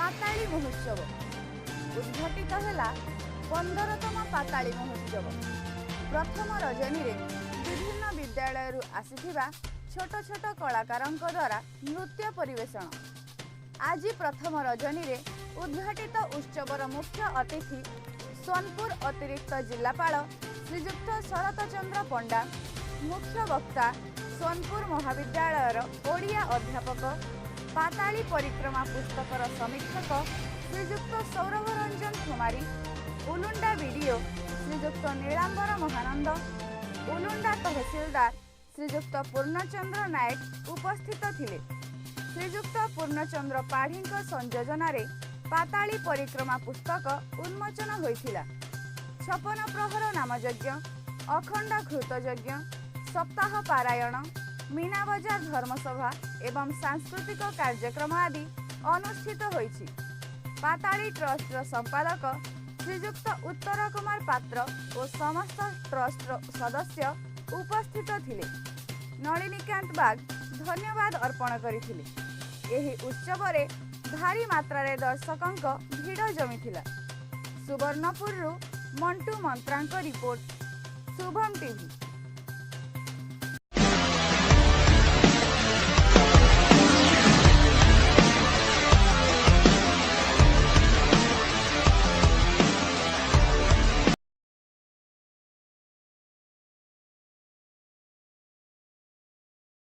ପାତାଳୀ ମହୋତ୍ସବ। ଉଦ୍ଘାଟିତ ହେଲା 15ତମ ପାତାଳୀ ମହୋତ୍ସବ। ପ୍ରଥମ ରଜନୀରେ ବିଭିନ୍ନ ବିଦ୍ୟାଳୟରୁ ଆସିଥିବା ଛୋଟ ଛୋଟ କଳାକାରଙ୍କ ଦ୍ୱାରା ନୃତ୍ୟ ପରିବେଷଣ। ଆଜି ପ୍ରଥମ ରଜନୀରେ ଉଦ୍ଘାଟିତ ଉତ୍ସବର ମୁଖ୍ୟ ଅତିଥି ସୋନପୁର ଅତିରିକ୍ତ ଜିଲ୍ଲାପାଳ ଶ୍ରୀଯୁକ୍ତ ଶରତ ଚନ୍ଦ୍ର ପଣ୍ଡା, ମୁଖ୍ୟ ବକ୍ତା ସୋନପୁର ମହାବିଦ୍ୟାଳୟର ଓଡ଼ିଆ ଅଧ୍ୟାପକ, ପାତାଳୀ ପରିକ୍ରମା ପୁସ୍ତକର ସମୀକ୍ଷକ ଶ୍ରୀଯୁକ୍ତ ସୌରଭ ରଞ୍ଜନ କୁମାରୀ, ଉଲୁଣ୍ଡା ବିଡିଓ ଶ୍ରୀଯୁକ୍ତ ନୀଳାମ୍ବର ମହାନନ୍ଦ, ଉଲୁଣ୍ଡା ତହସିଲଦାର ଶ୍ରୀଯୁକ୍ତ ପୂର୍ଣ୍ଣଚନ୍ଦ୍ର ନାୟକ ଉପସ୍ଥିତ ଥିଲେ। ଶ୍ରୀଯୁକ୍ତ ପୂର୍ଣ୍ଣଚନ୍ଦ୍ର ପାଢ଼ୀଙ୍କ ସଂଯୋଜନାରେ ପାତାଳୀ ପରିକ୍ରମା ପୁସ୍ତକ ଉନ୍ମୋଚନ ହୋଇଥିଲା। 56 ପ୍ରହର ନାମଯଜ୍ଞ, ଅଖଣ୍ଡ ଘୃତଯଜ୍ଞ, ସପ୍ତାହ ପାରାୟଣ, ମୀନାବଜାର ଧର୍ମସଭା ଏବଂ ସାଂସ୍କୃତିକ କାର୍ଯ୍ୟକ୍ରମ ଆଦି ଅନୁଷ୍ଠିତ ହୋଇଛି। ପାତାଳୀ ଟ୍ରଷ୍ଟର ସମ୍ପାଦକ ଶ୍ରୀଯୁକ୍ତ ଉତ୍ତର କୁମାର ପାତ୍ର ଓ ସମସ୍ତ ଟ୍ରଷ୍ଟର ସଦସ୍ୟ ଉପସ୍ଥିତ ଥିଲେ। ନଳିନୀକାନ୍ତ ବାଗ ଧନ୍ୟବାଦ ଅର୍ପଣ କରିଥିଲେ। ଏହି ଉତ୍ସବରେ ଭାରି ମାତ୍ରାରେ ଦର୍ଶକଙ୍କ ଭିଡ଼ ଜମିଥିଲା। ସୁବର୍ଣ୍ଣପୁରରୁ ମଣ୍ଟୁ ମନ୍ତ୍ରାଙ୍କ ରିପୋର୍ଟ, ଶୁଭମ ଟିଭି।